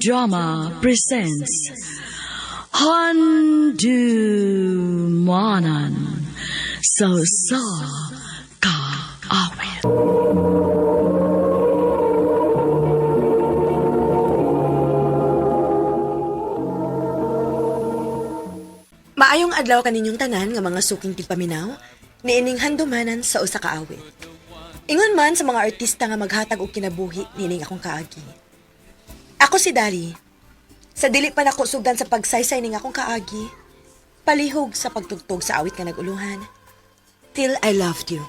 Drama presents Handumanan sa Usa Ka Awit. Maayong adlaw kaninyong tanan nga mga suking tigpaminaw, niining handumanan sa usa ka awit. Ingon man sa mga artista nga maghatag og kinabuhi niining akong kaagi. Ako si Dali. Sa dili pa nako sugdan sa pagsaysay ning akong kaagi, palihog sa pagtugtog sa awit nga naguluhan. Till I Loved You.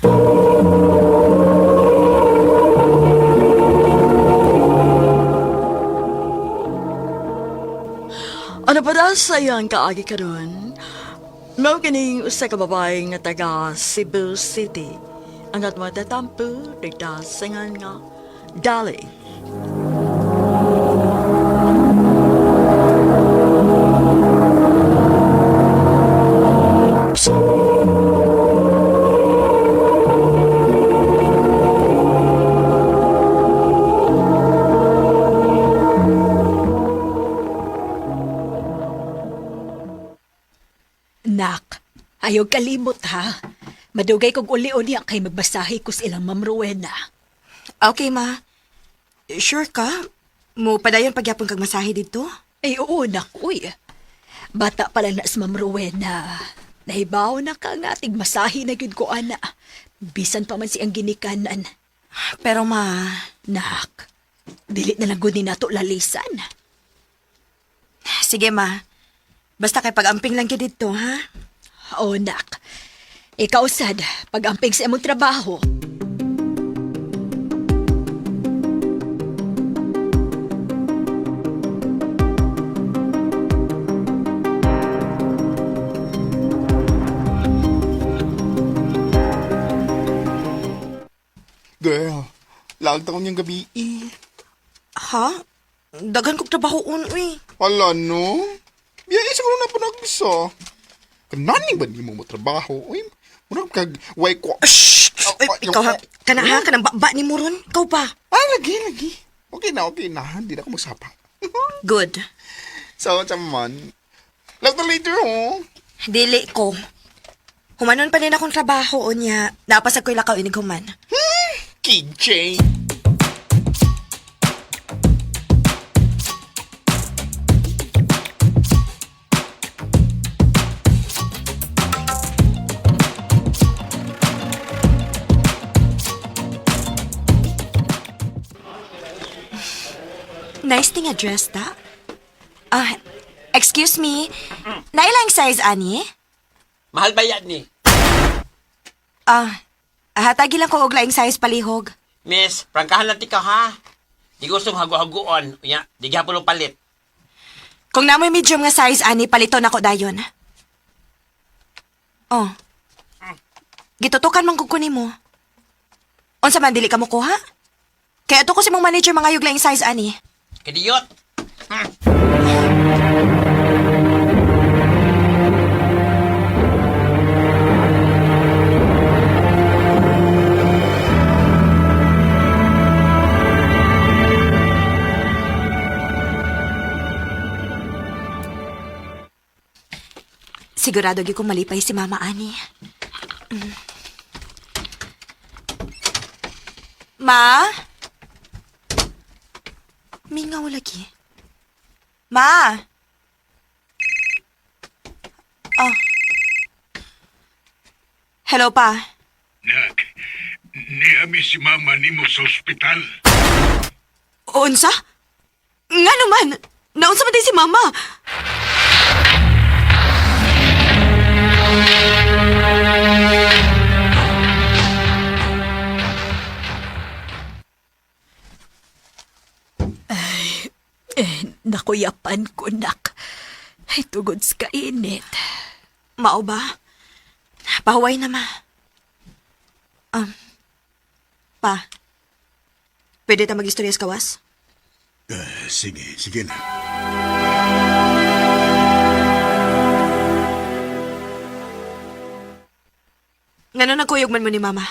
Ano pa daw sa iyang kaagi karon? Mao kining usa ka babae nga taga Cebu City. Ang at matatampo dagta singan nga Dali. Nak, ayaw kalimot ha. Madugay kog uli-uli ang kay magbasahi ko sa ilang Ma'am Rowena. Okay, ma. Sure ka? Mo padayon pagyapon kag masahe didto? Ay oo, nak, uy. Bata pa lang na si Ma'am Rowena. Nahibaw na ka nga, tigmasahi na gyud ko, ana. Bisan pa man siyang ginikanan. Pero ma, Nak, dili na lang gud ni nato lalisan. sige ma. Basta kay pag-amping lang gyud didto, ha? Oo, nak. Ikaw sad, pag-amping sa imong trabaho. Girl, lag taon niyang gabi eh. Ha? Daghan kog trabaho uy. Hala no? Biya isa ko na panagisa. Kanani ba ni mo mo trabaho? Uy, murag kag way ko. Shh! Uy, ikaw ha? Kana ha? Kanang ba ni mo ron? Ikaw pa. Ah, lagi, lagi. Okay na, okay na. Hindi na ako magsapa. Good. So, man. Lag na later, oh. Dili ko. Humanon pa din akong trabaho unya. Napasag ko'y lakaw inig human. KJ. Nice thing address ta. Ah, excuse me. Nailang size ani? Mahal ba yan ni? Ah, hatagi lang ko og laing size palihog. Miss, prangkahan lang ti ka ha. Di gustong hago-hagoon. Unya, di gihapon og palit. Kung namoy medium nga size ani, palito nako dayon. Oh. Gitutukan man kog kunin mo. Unsa man dili ka mo kuha? Kaya ato ko si mong manager mga laing size ani. Kadiyot. Sigurado gyud kong malipay si Mama ani. Mm. Ma? Mingaw lagi. Ma? Oh. Hello pa. Nak, niami si mama nimo sa ospital. Unsa? Nga naman! Naunsa man din si Mama? Eh, nakuyapan ko, nak. Ay, tugod sa kainit. Mao ba? Pahuway na, ma. Um, pa, pwede ta mag-istorya sa kawas? Sige, sige na. Ngano nagkuyog man mo ni Mama?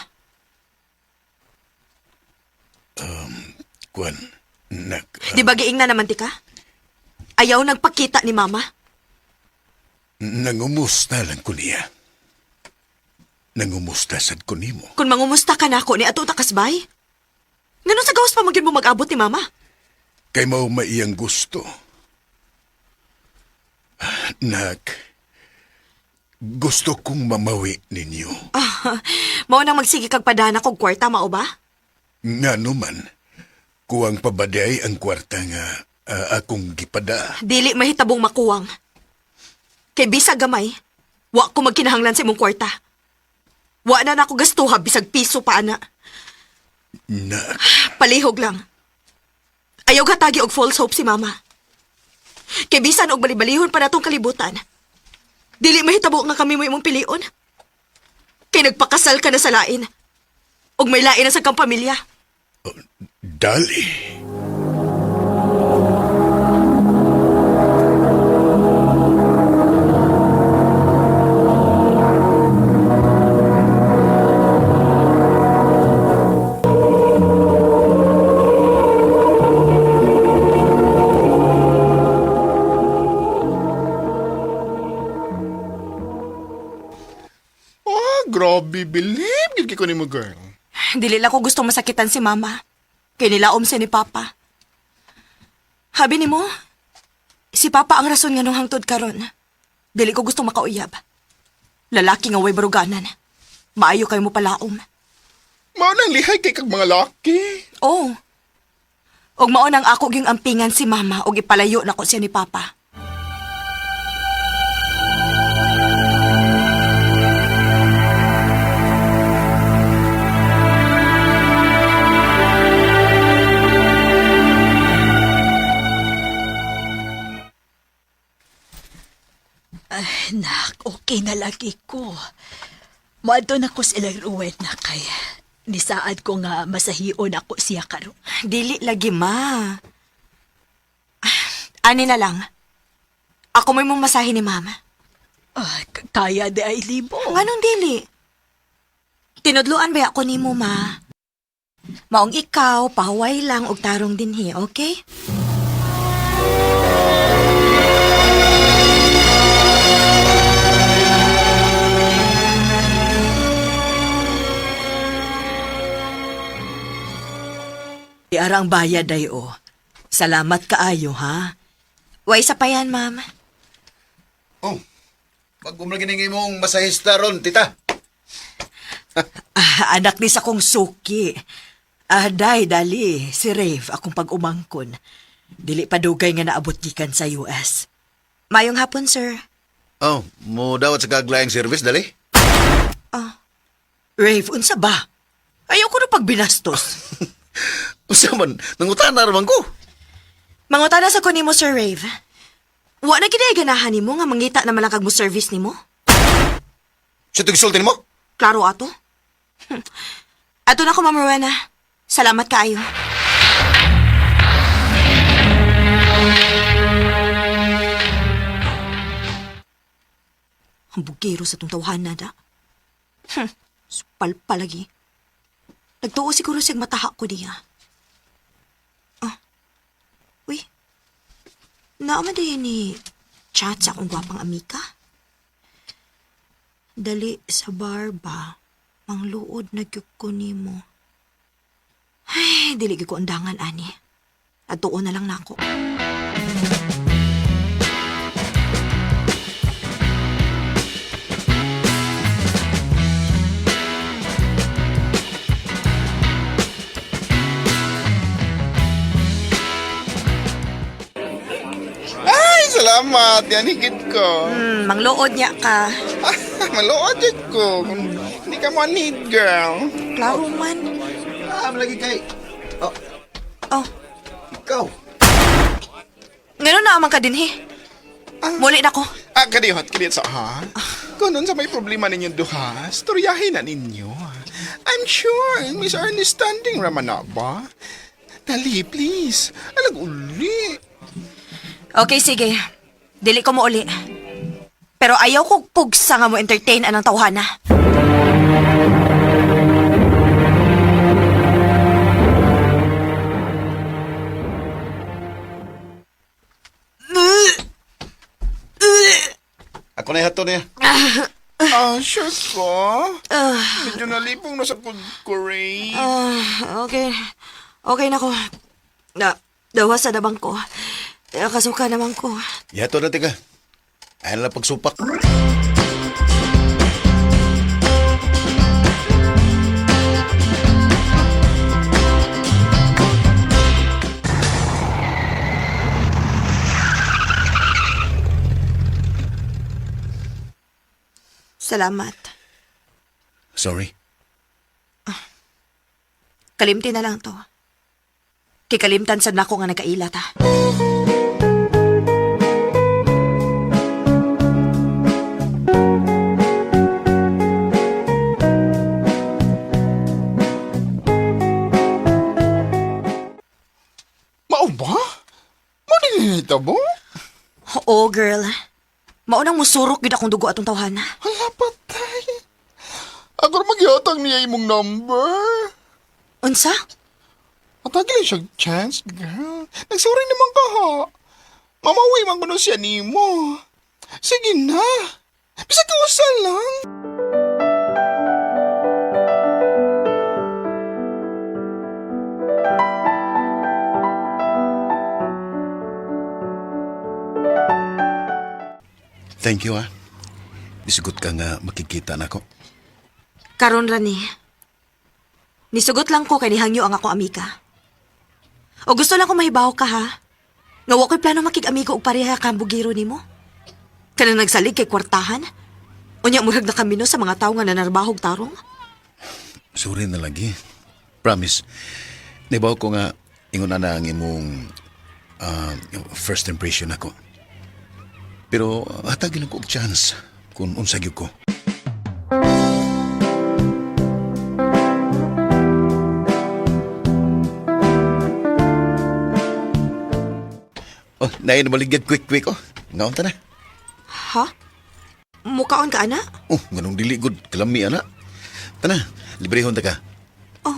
Kwan, nak, Di ba giing na naman ti ka? Ayaw nagpakita ni mama. Nangumusta lang ko niya. Nangumusta sad ko nimo. Kung mangumusta ka nako ni ato takasbay. Ngano sa gawas pa magyud mo mag-abot ni mama? Kay mao maiyang gusto. Nak, gusto kong mamawi ninyo. Ah, mao nang magsige kag padana kog kwarta mao ba? Nga naman, kuwang pabaday ang kwarta nga akong gipada. Dili mahitabong makuwang. Kay bisag gamay, wa ko magkinahanglan sa imong kwarta. Wa na nako gastuha bisag piso pa ana. Nak, Palihog lang. Ayaw gatagi og false hope si mama. Kay bisan og balibalihon pa natong kalibutan. Dili mahitabo nga kami mo imong pilion. Kay nagpakasal ka na sa lain. Og may lain na sa kang pamilya. Dali. Oh, grabe, believe. Gid ko nimo, girl. Dili lang ko gustong masakitan si mama. Kay nilaom siya ni papa. Habi nimo, si papa ang rason nga nung hangtod karon. Dili ko gustong makauyab. Lalaki nga way baruganan. Maayo kayo mo palaom. Mao nang lihay kay kag mga laki. Oh. Og mao nang ako gyung ampingan si mama og ipalayo nako siya ni papa. Ay, nak, okay na lagi ko. Moadto na ko sa ilang Rowena kay nisaad ko nga masahion ako siya karon. Dili lagi ma. Ah, ani na lang. Ako may mong masahe ni mama. Ah, kaya di ay libo. Nganong dili? Tinudluan ba ako nimo ma? Maong ikaw, pahuway lang og tarong dinhi, okay? Iara ang bayad ay o. Salamat kaayo ha. Way isa pa yan, ma'am. Oh, pag umlagi na mong masahista ron, tita. Ah, anak ni sa kong suki. Ah, day, dali. Si Rave, akong pag-umangkon. Dili pa dugay nga naabot gikan sa US. Mayong hapon, sir. Oh, mo dawat sa kaglayang service, dali. Rave, unsa ba? Ayaw ko na pagbinastos. Usa man, nangutana raman ko. Mangutana sa ko nimo, Sir Rave. Wa na gid ganahan nimo nga mangita na man lang kag mo service nimo? Sa tigsultin mo? Klaro ato. Ato na ko, Ma'am Rowena. Salamat kaayo. Ang bugero sa tong tawhana da. Supal palagi. Nagtuo siguro siyang mataha ko niya. Ah. Uy. Naama din ni chat sa akong gwapang amika. Dali sa bar ba? Mangluod na gyud ko nimo. Ay, dili gyud ko undangan ani. Atuon na lang nako. Ay, salamat. Yan higit ko. Mangluod niya ka. Ah, maluod jud ko. Kung Hindi ka mo need, girl. Klaro man. Ah, malagi kay. Oh, Oh, ikaw. ngano na amang ka dinhi? Muli na ko. Ah, kadihot, kadihot sa ha? Kung nun sa may problema ninyong duha, storyahin na ninyo. I'm sure, misunderstanding raman na ba? Dali, please. Alag uli. Okay, sige. Dili ko mo uli. Pero ayaw ko pugsa nga mo entertain anang tawhana. Ako na ihatod niya. Ah, sure ko. Medyo nalipong na sa ko, Ray. Ah, okay. Okay na ko. Na, dawa sa nabang ko. Kasuka naman ko. Ihatod na tika. Ayaw na lang pagsupak. Salamat. Sorry. Kalimti na lang to. Kikalimtan sad nako nga nagkaila ta. Mao ba? Mao din nito bo? Oo, girl. Maunang musurok gyud akong dugo atong tawhana. Hala, patay. Ako ra magyatag niya imong number. Unsa? Matagilin siya chance, girl. Nagsorry naman ka, ha? Mamawi man kuno siya nimo. Sige na. Bisag kausa lang. Thank you, ah. Isugot ka nga makikita na ako. Karon ra ni. Nisugot lang ko kay nihangyo ang akong amika. O gusto lang ko mahibaw ka ha. Nga wa ko'y plano makig-amigo og pareha ka ang bugiro nimo. Kanang nagsalig kay kwartahan. Unya murag na kamino sa mga tawo nga nanarbahog tarong. Sorry na lagi. Promise. Nibaw ko nga ingon na na ang imong first impression ako. Pero hatagin lang ko og chance kung unsa gyud ko. Oh, naay na maligid quick quick oh. Ngaon ta na. Ha? Mukaon ka ana? Oh, ganong dili gud kalami ana. Tana, librehon ta ka. Oh.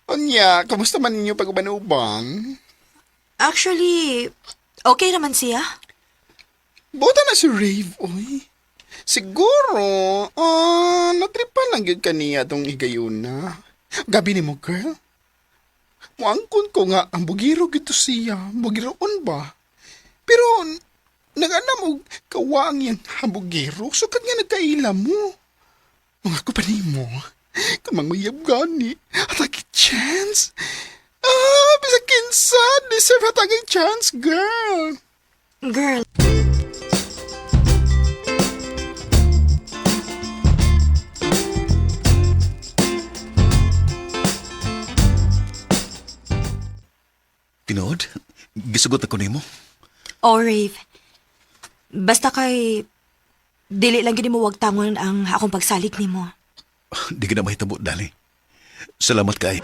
Unya, kamusta man ninyo pag-uban-uban? Actually, okay naman siya. Buta na si Rave, oy. Siguro, natripan lang yun kaniya tong higayuna. Gabi ni mo, girl. Muangkon ko nga, ang bugiro gito siya. Bugiroon ba? Pero, nag-anam og kawaang yan hambugiro. Sukat nga nagkaila mo. Mga ko pa nimo. Kung manguyab gani, atagi chance. Ah, bisa kinsa, deserve atagi chance, girl. Girl, Tinuod? Gisugot ako nimo. oh Rave. Basta kay dili lang gini mo wag tangon ang akong pagsalig nimo. Di ka na mahitabo, dali. Salamat kay.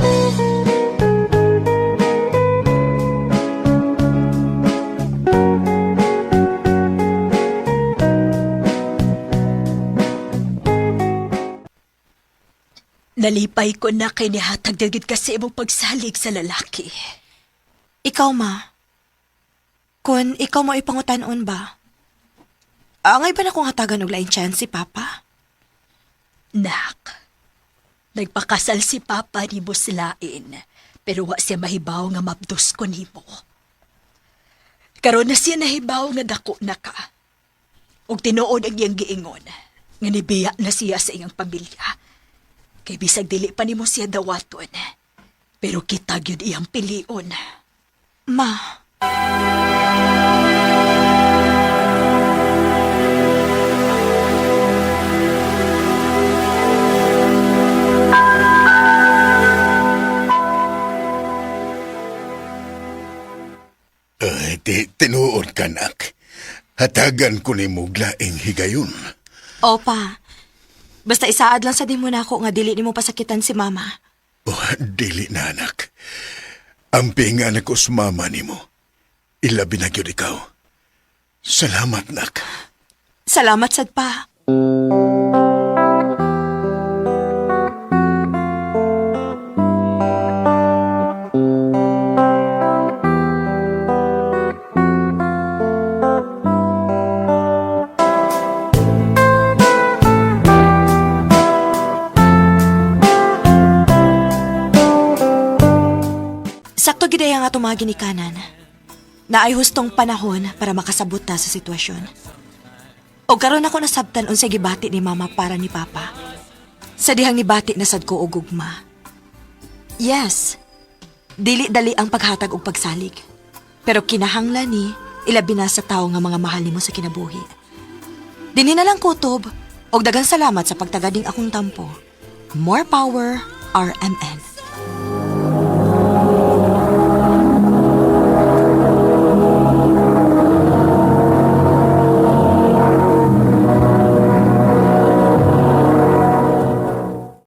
Nalipay ko na kay nihatag dagid kasi imong pagsalig sa lalaki. Ikaw ma. Kun ikaw mo ipangutanon ba? Angay ba na kung hatagan og lain chance si Papa? Nak, nagpakasal si Papa ni Buslain, pero wa siya mahibaw nga mabdos ko nimo. Karon na siya nahibaw nga dako na ka. Ug tinuod ang iyang giingon, nga nibiya na siya sa iyang pamilya. Kay bisag dili pa nimo siya dawaton, pero kita gyud iyang pilion. Ma, Ay, tinuod ka, nak. Hatagan ko ni mo laing higayon. opa. Basta isaad lang sa di mo na ako nga dili nimo pasakitan si Mama. Oh, dili na, anak. Ang pinga na ko sa mama nimo. Ilabi na gyud ikaw. Salamat, nak. Salamat sad pa. mga ginikanan. Naay hustong panahon para makasabot ta sa sitwasyon. O karon ako nasabtan unsay gibati ni mama para ni papa. Sa dihang nibati na sad ko og gugma. Yes. Dili dali ang paghatag og pagsalig. Pero kinahanglan ni ilabi na sa tawo nga mga mahal nimo sa kinabuhi. Dinhi na lang kutob og daghang salamat sa pagtagading akong tampo. More power, RMN.